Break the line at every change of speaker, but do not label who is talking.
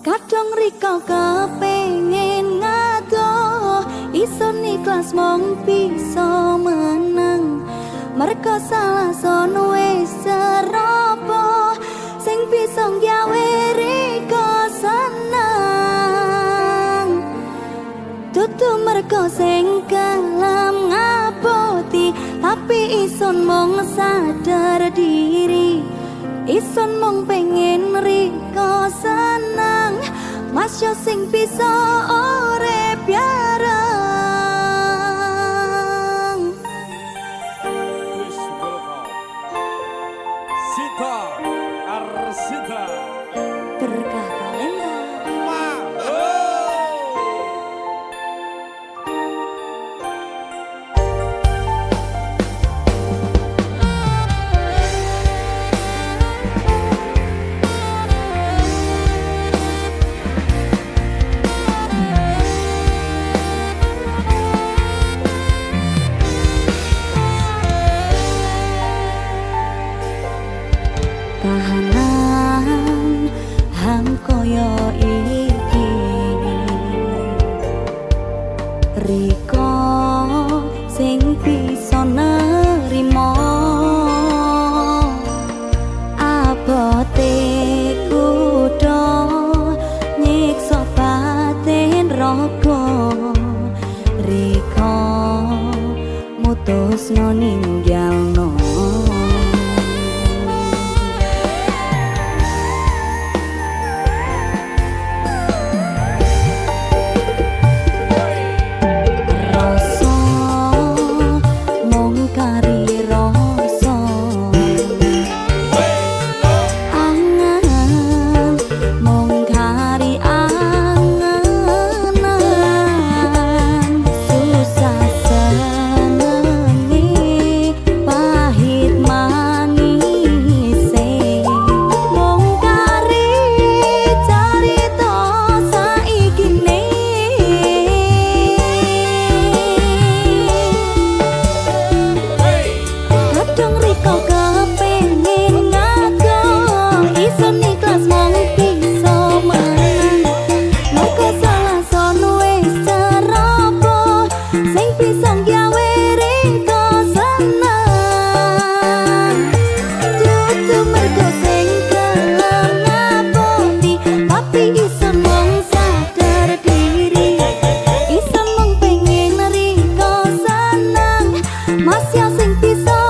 Kadung riko kepengen ngadoh, ison ikhlas mong bisa menang. Mergo salah son wis ceroboh, sing bisa nggawe riko seneng. Dudu mergo sing gelem ngapoti, tapi ison mong sadar diri. Ison mong pengen riko seneng, mas yo sing bisa urip bareng.
Please welcome Sita Arsita.
Berkah talenta.
Ma.
Kahanan hang koyo iki, riko sing bisa nerimo. Abote kudo nyiksa batin raga, riko mutusno ninggalno. Rasa mung kari rasa, angan mung kari angenan, susah senenge pahit manise, mung kari carita saikine. Kadung riko kepengen ngadoh, ison ikhlas mong bisa menang. Mergo salah son wis ceroboh, sing bisa nggawe riko seneng. Dudu mergo sing gelem ngapoti, tapi ison mung sadar diri. Ison mung pengen riko seneng, mas yo sing bisa